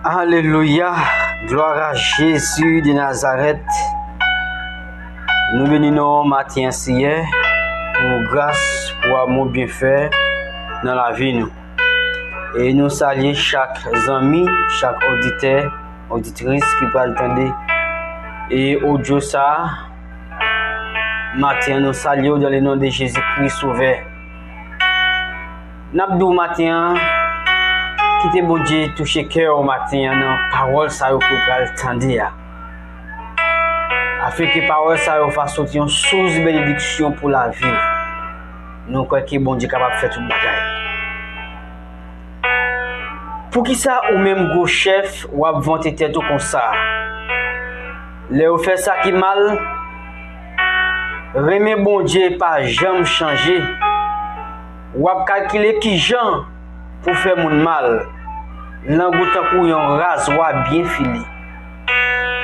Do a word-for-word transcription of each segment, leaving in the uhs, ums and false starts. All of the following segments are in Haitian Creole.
Alelouya, glwa a Jezi de Nazarèt. Nou beni non maten an, Seyè, pou gras, pou amou, byenfè nan lavi nou. E nou salye chak zanmi, chak oditè, oditris ki pral tande e odyo sa a. Maten an, nou salye w dans le nom de Jésus-Christ Sovè. N ap di w maten an, kite Bondye touche kè w maten an nan pawòl sa yo ke w pral tande a. Afenke pawòl sa yo va soti yon sous benediksyon pou lavi w. Nou kwè ke Bondye kapab fè tout bagay. Poukisa ou menm gwo chèf w ap vante tèt ou konsa? Lè yo fè sa ki mal, renmen Bondye pa janm chanje. W ap kalkile kijan pou fè moun mal. Lang ou tankou yon razwa byen file.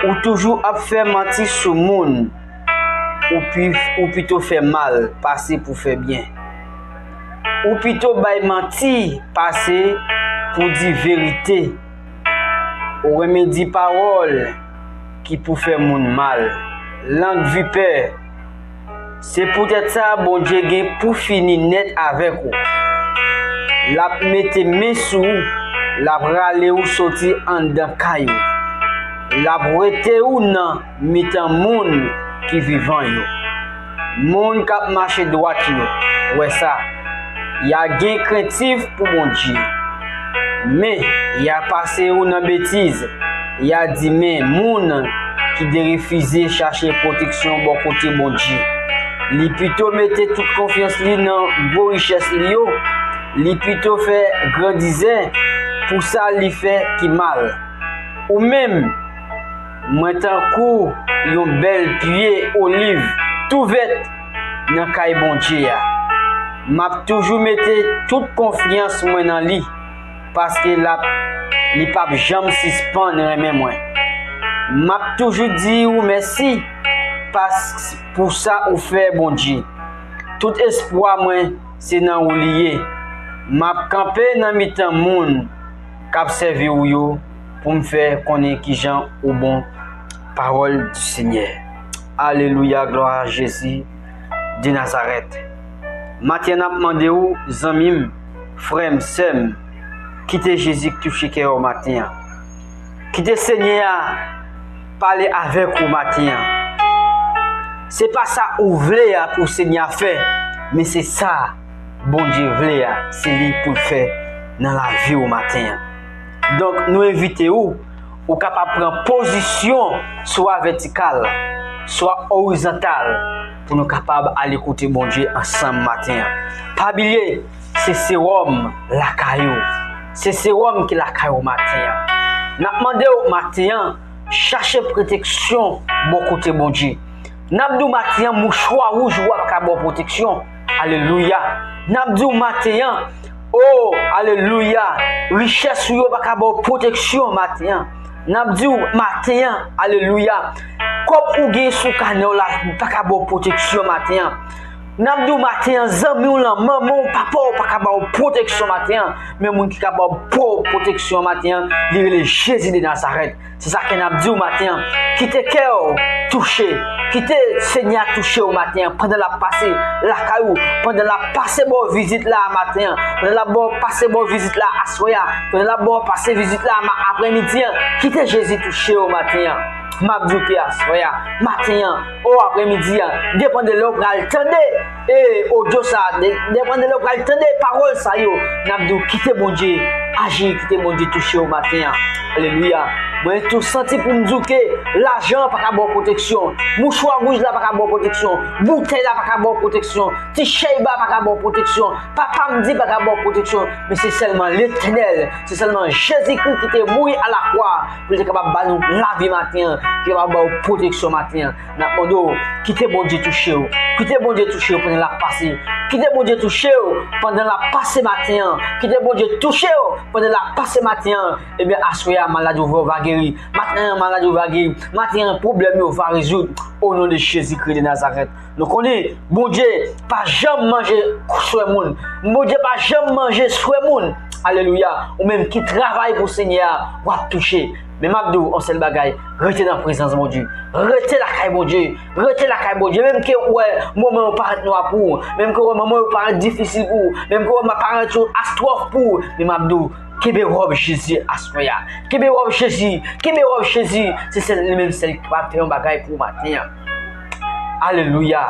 Ou toujou ap fè manti sou moun. Ou pi, ou pito fè mal pase pou fè byen. Ou pito bay manti pase pou di verite. Ou renmen di pawòl ki pou fè moun mal. Lang vipè. Se poutèt sa Bondye gen pou fini nèt avèk ou. L ap mete men sou ou, l ap rale ou soti anndan kay ou. L ap wete ou nan mitan moun ki vivan yo. Moun k ap mache dwat yo wè sa, y a gen krentif pou Bondye. Men, y a pase ou nan betiz, y a di men moun ki derefize chache pwoteksyon bò kote Bondye. Li pito mete tout konfyans li nan gwo richès li yo, li pito fè grandizè pou sa li fè ki mal. Ou menm, mwen tankou yon bèl pye oliv tou vèt nan kay Bondye a. M ap toujou mete tout konfyans mwen nan li, paske l ap, li p ap janm sispann renmen mwen. M ap toujou di ou mèsi pas, pou sa ou fè, Bondye. Tout espwa mwen se nan ou li ye. M ap kanpe nan mitan moun k ap sèvi w yo pou m fè konnen kijan ou bon. Parole du Seigneur. Alelouya, glwa a Jezi de Nazarèt. Maten an, n ap mande w, zanmi m, frè m, sè m, kite Jezi touche kè w maten an. Kite Senyè a pale avèk ou maten an. Se pa sa ou vle a pou Senyè a fè, men se sa Bondye vle a, se li pou l fè nan lavi w maten an. Donk, nou envite ou, ou kapab pran pozisyon swa vètikal, swa orizontal, pou nou kapab ale kote Bondye ansanm maten an. Pa bliye, se sewòm lakay ou. Se sewòm ki lakay ou maten an. N ap mande w maten an, chache pwoteksyon bò kote Bondye. N ap di w maten an, mouchwa wouj ou a pa ka ba w pwoteksyon. Alelouya. N ap di w maten an, o, alelouya, richès ou yo pa ka ba w pwoteksyon maten an. N ap di w maten an, alelouya, kòb ou gen sou kanè w la pa ka ba w pwoteksyon maten an. N ap di w maten an, zanmi w lan, manman w, papa w pa ka ba w pwoteksyon maten an, men moun ki ka ba w pwo-, pwoteksyon maten an, li rele Jezi de Nazarèt. Se sa ke n ap di w maten an. Kite kè w touche. Kite Senyè a touche w maten an pandan l ap pase lakay ou, pandan l ap pase ba w vizit la a maten an, pandan l ap ba w pase ba w vizit la a aswè a, pandan l ap ba w pase vizit la a ma-, aprèmidi an. Kite Jezi touche w maten an. M ap di w ke aswè a, maten an, o aprèmidi an, depann de lè w pral tande e odyo sa a, de-, depann de lè w pral tande pawòl sa yo, n ap di w kite Bondye aji, kite Bondye touche w maten an. Alelouya. Mwen tou santi pou m di w ke lajan an pa ka ba w pwoteksyon. Mouchwa wouj la pa ka ba w pwoteksyon. Boutèy la pa ka ba w pwoteksyon. Ti chèy ba pa ka ba w pwoteksyon. Papa m di pa ka ba w pwoteksyon. Men se sèlman Letènèl, se sèlman Jezikri ki te mouri alakwa pou l te kapab ba nou lavi maten an, ki kapab ba w pwoteksyon maten an. N ap mande w, kite Bondye touche w. Kite Bondye touche w pandan l ap pase. Kite Bondye touche w pandan l ap pase maten an. Kite Bondye touche w pandan l ap pase maten an. Ebyen, aswè a, maladi w vre w va geri. geri. Maten an, maladi yo va geri. Maten an, pwoblèm yo va rezoud. O non de Jezikri de Nazarèt. Nou konnen, Bondye pa janm manje swè moun. Bondye pa janm manje swè moun. Alelouya. Ou menm ki travay pou Senyè a, w ap touche. Men m ap di w yon sèl bagay, rete nan prezans Bondye. Rete lakay Bondye. Rete lakay Bondye. Menm ke w wè moman yo parèt nwa pou ou, menm ke w wè moman yo parèt difisil pou ou, menm ke w wè parèt yo astwòf pou ou, men m ap di w, kenbe wòb Jezi aswè a. Kenbe wòb Jezi. Kenbe wòb Jezi. Se sèl li menm sèl ki kapab fè yon bagay pou ou maten an. Alelouya.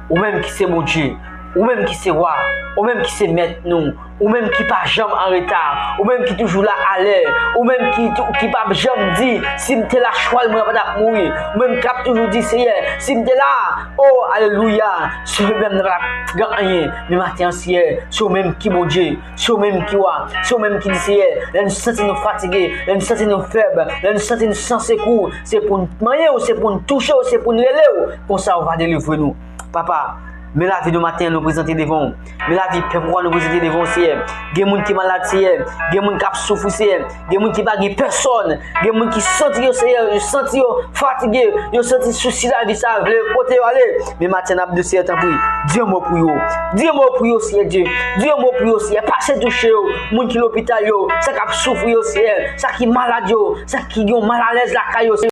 Ou menm ki se Bondye, ou menm ki se wa, ou menm ki se mèt nou, ou menm ki pa janm an reta, ou menm ki toujou la alè, ou menm ki, ki p ap janm di, "Si m te la, chwal mwen pa t ap mouri." Ou menm k ap toujou di, "Seyè, si m te la, o, alelouya, se menm nan pa t ap gen anyen." Men maten an, Seyè, se ou menm ki Bondye, se ou menm ki wa, se ou menm ki di, "Seyè, lè nou santi nou fatige, lè nou santi nou fèb, lè nou santi nou san sekou, se pou n manyen w, se pou n touche w, se pou n rele w. Konsa, ou va delivre nou." Papa, men lavi nou maten an nou prezante devan w. Men lavi pèp ou a nou prezante devan w, Seyè. Gen moun ki malad, Seyè. Gen moun k ap soufri, Seyè. Gen moun ki pa gen pèsòn. Gen moun ki santi yo, Seyè, yo santi yo fatige. Yo santi sousi lavi sa vle pote yo ale. Men maten an, n ap di, Seyè, tanpri, di yon mo pou yo. Di yon mo pou yo, Seyè Dye. Di yon mo pou yo, Seyè. Pase touche yo. Moun ki lopital yo, sa k ap soufri yo, Seyè. Sa ki malad yo, sa ki gen malalèz lakay yo, Seyè.